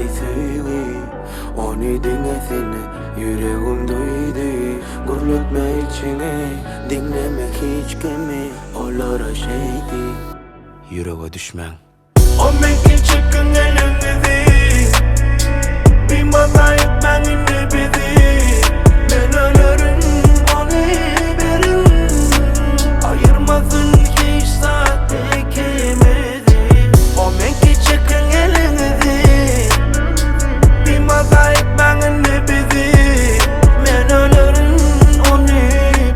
ady söýgi Ony diňe sende ýüregim duýdy Gürletme içiňi, diňleme hiç kimi Olara şeýdi Ýürege düşmäň. O meňki çekiň eliňizi Bimaza etmäň indi bizi Men ölerin ony beriň Aýyrmasyn hiç zat ikimizi O meňki çekiň eliňizi Bimaza etmäň indi bizi Men ölerin ony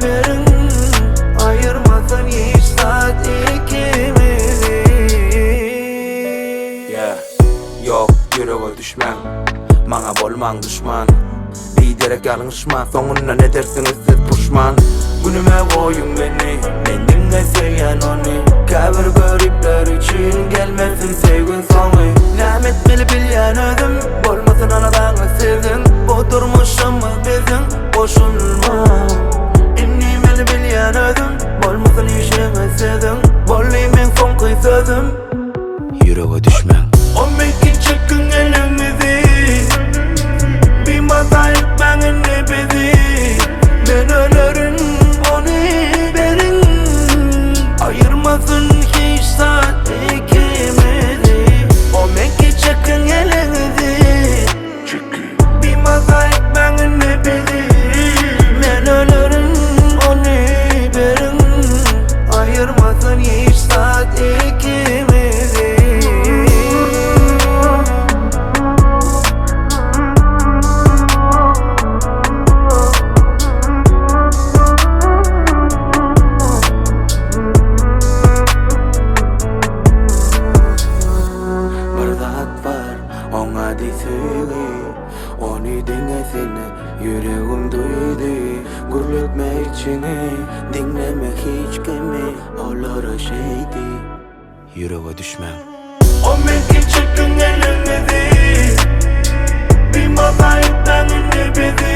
beriň Aýyrmasyn hiç zat ikimizi. Yeah, ýok, ýürege düşmäň Maňa bolmaň duşman Biderek ýalňyşma, soňundan edersiňiz siz puşman Günüme goýuň meni, men diňe söýýän ony Käbir göripler üçin gelmesin söýgiň soňy Näme etmeli bilýän özüm, bolmasyn aladaňyz siziň Bu durmuşymyz biziň, goşulmaň Indi meni bilýän özüm, bolmasyn işiňiz siziň Boldy meň soňky sözüm. Ýürege düşmäň. O meňki çekiň eliňizi Bimaza etmäň indi bizi Men ölerin ony beriň Aýyrmasyn hiç zat ikimizi O meňki çekiň eliňizi Bimaza etmäň indi bizi Men ölerin ony beriň Aýyrmasyn hiç zat ikimizi. Bir zat bar Oňa diý söýgi Ony diňe sende ýüregim duýdy Gürletme içiňi Diňleme hiç kimi Olara şeý diý Ýürege düşmäň. O meňki çekiň eliňizi Bimaza etmäň indi bizi.